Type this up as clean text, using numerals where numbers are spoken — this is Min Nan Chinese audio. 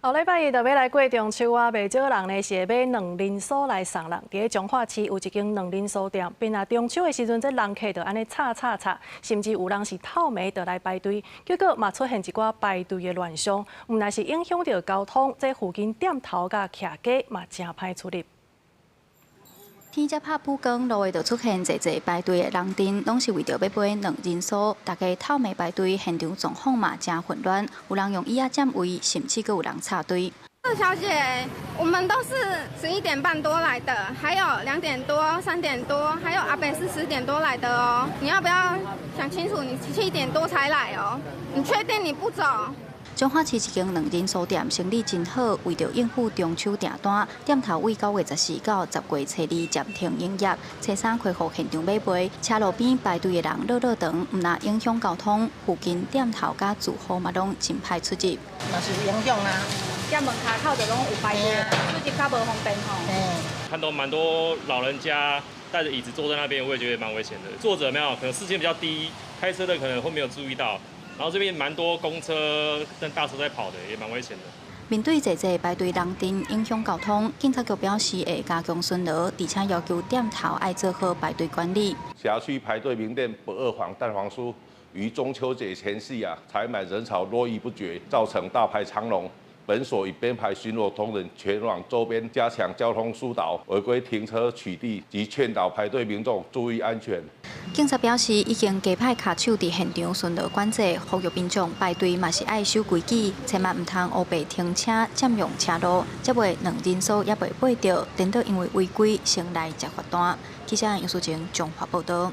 後禮拜一就欲來過中秋啊，袂少人呢是會買卵仁酥來送人。佇咧彰化市有一間卵仁酥店，平若中秋的時陣，這人客就按呢插插插，甚至有人是透暝就來排隊，結果嘛出現一寡排隊的亂象，毋但是影響著交通，這附近店頭佮徛家嘛誠歹出入。天才拍補光，路下就出現濟濟排隊的人陣，攏是為著欲買卵仁酥。大家透暝排隊，現場狀況嘛誠混亂，有人用椅仔佔位，甚至閣有人插隊。小姐，我們都是11點半多來的，還有2點多、3點多，還有阿伯是10點多來的哦。你要不要想清楚？你7點多才來哦，你確定你不走？彰化市一間卵仁酥店生意真好，為著應付中秋訂單，店頭為9月14到10月初2暫停營業，初三恢復現場買賣。車路邊排隊的人落落長，毋但影響交通，附近店頭佮住戶嘛攏真歹出入。嘛是有影響啊，店門跤口就攏有排隊，出入較無方便吼。看到蠻多老人家帶著椅子坐在那邊，我也覺得蠻危險的。坐著沒有，可能視線比較低，開車的可能會沒有注意到。然後這邊蠻多公車跟大車在跑的，也蠻危險的。面對濟濟排隊人陣影響交通，警察局表示會加強巡邏，而且要求店頭愛做好排隊管理。轄區排隊名店不二黃蛋黃酥於中秋節前夕啊，採買人潮絡繹不絕，造成大排長龍。本所已編排巡邏同仁前往周邊加強交通疏導、違規停車取締及勸導排隊民眾注意安全。警察表示，已經加派跤手佇現場巡邏管制，呼籲民眾排隊嘛是愛守規矩，千萬毋通烏白停車佔用車路，才袂卵仁酥猶未買著，顛倒因為違規先來接罰單。記者楊淑晴綜合報導。